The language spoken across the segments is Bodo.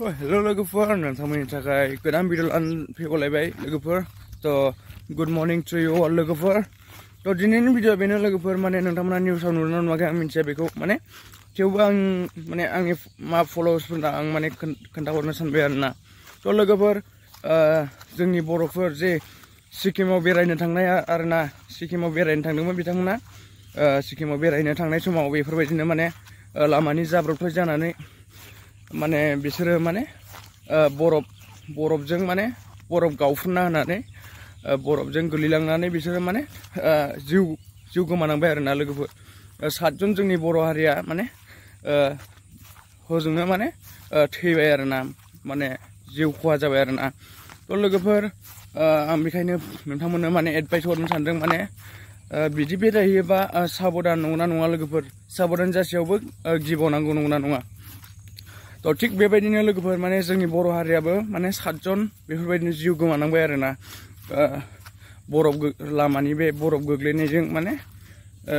Hello logofor, nontontomoni थाखाय गोदान भिडिअ फैगलायबाय लोगोफोर। तो good morning to you all लोगोफोर। तो दिनैनि भिडिअ बेनो लोगोफोर, माने नोंथांमोना निउसाव नुदोंना नुवाखै आं मिथिया बेखौ, माने थेवबो आं माने आंनि मा फलोवर्सफोरनो आं माने खोन्थाहरनो सानबाय आरोना। तो लोगोफोर, जोंनि बर'फोर जे सिक्किमाव बेरायनो थांनाय आरोना, सिक्किमाव बेरायनो थांदोंमोन बिथांमोना। सिक्किमाव बेरायनो थांनाय समाव बेफोरबायदिनो माने लामानि जाब्रबथाय जानानै माने बिसोरो माने बरफजों माने बरफ गावफुनना होनानै बरफजों गोलैलांनानै बिसोरो माने जिउ गोमानांबाय आरोना लोगोफोर। 7 जन जोंनि बर' हारिया माने हजोंनो माने थैबाय आरोना, माने जिउ खहा जाबाय आरोना। तो लोगोफोर, आं बेखायनो नोंथांमोननो माने एडभाइस हरनो सानदों, माने बिदि बेरायहैयोबा साबधान नंगौना नङा लोगोफोर, साबधान जासेयावबो गिबावनांगौ नंगौना नङा। तो थिग बेबायदिनो लोगोफोर, माने जोंनि बर' हारियाबो माने 7 जन बेफोरबायदिनो जिउ गोमानांबाय आरोना। लामानि बे बरफ गोग्लैनायजों माने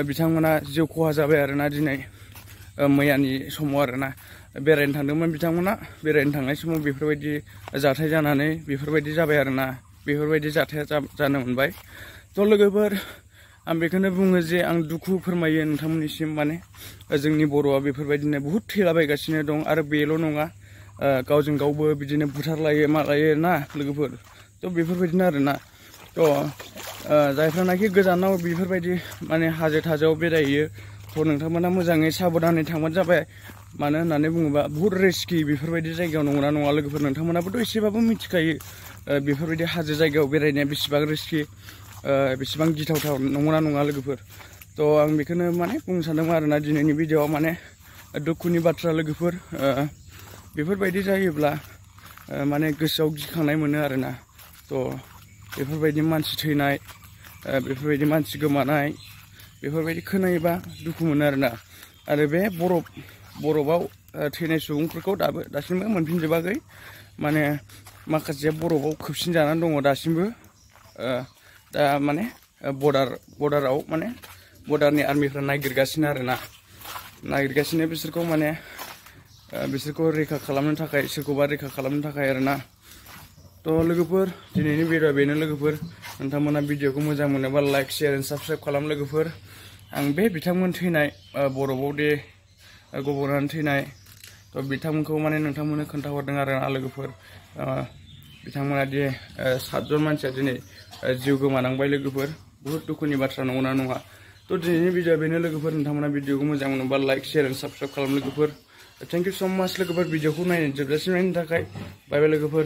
बिथांमोना जिउ खहा जाबाय आरोना दिनै, मैयानि समाव आरोना। बेरायनो थांदोंमोन बिथांमोना, बेरायनो थांनाय समाव बेफोरबायदि जाथाय जानानै बेफोरबायदि जाबाय आरोना, बेफोरबायदि जाथाया जानो मोनबाय। तो लोगोफोर, आं बेखौनो बुङो जे आं दुखु फोरमायो नोंथांमोननिसिम, माने जोंनि बर'आ बेफोरबायदिनो बुहुत थैलाबायगासिनो दं। आरो बेल' नङा, गावजों गावबो बिदिनो बुथारलायो मालायो ना लोगोफोर। तो बेफोरबायदिनो आरोना। तो जायफ्रानाखि गोजानाव बेफोरबायदि माने हाजो थाजोआव बेरायहैयो, तो नोंथांमोना मोजाङै साबधानै थांबानो जाबाय। मानो होननानै बुङोबा बुहुत रिस्कि बेफोरबायदि जायगायाव, नंगौना नङा लोगोफोर? नोंथांमोनाबोथ' एसेबाबो मिथिखायो बेफोरबायदि हाजो जायगायाव बेरायनाया बेसेबां रिस्कि, बेसेबां गिथावथाव, नंगौना नङा लोगोफोर? तो आं बेखौनो माने बुंनो सानदोंमोन आरोना दिनैनि भिडिअ'आव, माने दुखुनि बाथ्रा लोगोफोर। बेफोरबायदि जायोब्ला माने गोसोआव गिखांनाय मोनो आरोना। तो बेफोरबायदि मानसि थैनाय, बेफोरबायदि मानसि गोमानाय, बेफोरबायदि खोनायोबा दुखु मोनो आरोना। आरो बे बरफआव थैनाय सुबुंफोरखौ दासिमबो मोनफिनजोबाखै, माने माखासेया बरफआव खोबसिन जानानै दङ दासिमबो। दा माने बर्डाराव माने बर्डारनि आर्मिफ्रा नागिरगासिनो आरोना, नागिरगासिनो बिसोरखौ, माने बिसोरखौ रैखा खालामनो थाखाय, सोरखौबा रैखा खालामनो थाखाय आरोना। तो लोगोफोर, दिनैनि भिडिअ'आ बेनो लोगोफोर। नोंथांमोना भिडिअ'खौ मोजां मोनोबा लाइक, शेयार एन्ड साबस्क्राइब खालाम लोगोफोर। आं बे बिथांमोन थैनाय, बरफआव दे गब'नानै थैनाय, तो बिथांमोनखौ माने नोंथांमोननो खोन्थाहरदों आरोना लोगोफोर। बिथांमोना दि 7 जन मानसिया दिनै जिउ गोमानांबाय लोगोफोर, बुहुत दुखुनि बाथ्रा, नंगौना नङा? तो दिनैनि भिडिअ'आ बेनो लोगोफोर। नोंथांमोना भिडिअ'खौ मोजां मोनोबा लाइक, शेयार एन्ड साबस्क्राइब खालाम लोगोफोर। थेंक इउ स' माच लोगोफोर, भिडिअ'खौ नायनो जोबजासिम नायनो थाखाय। बाय बाय लोगोफोर।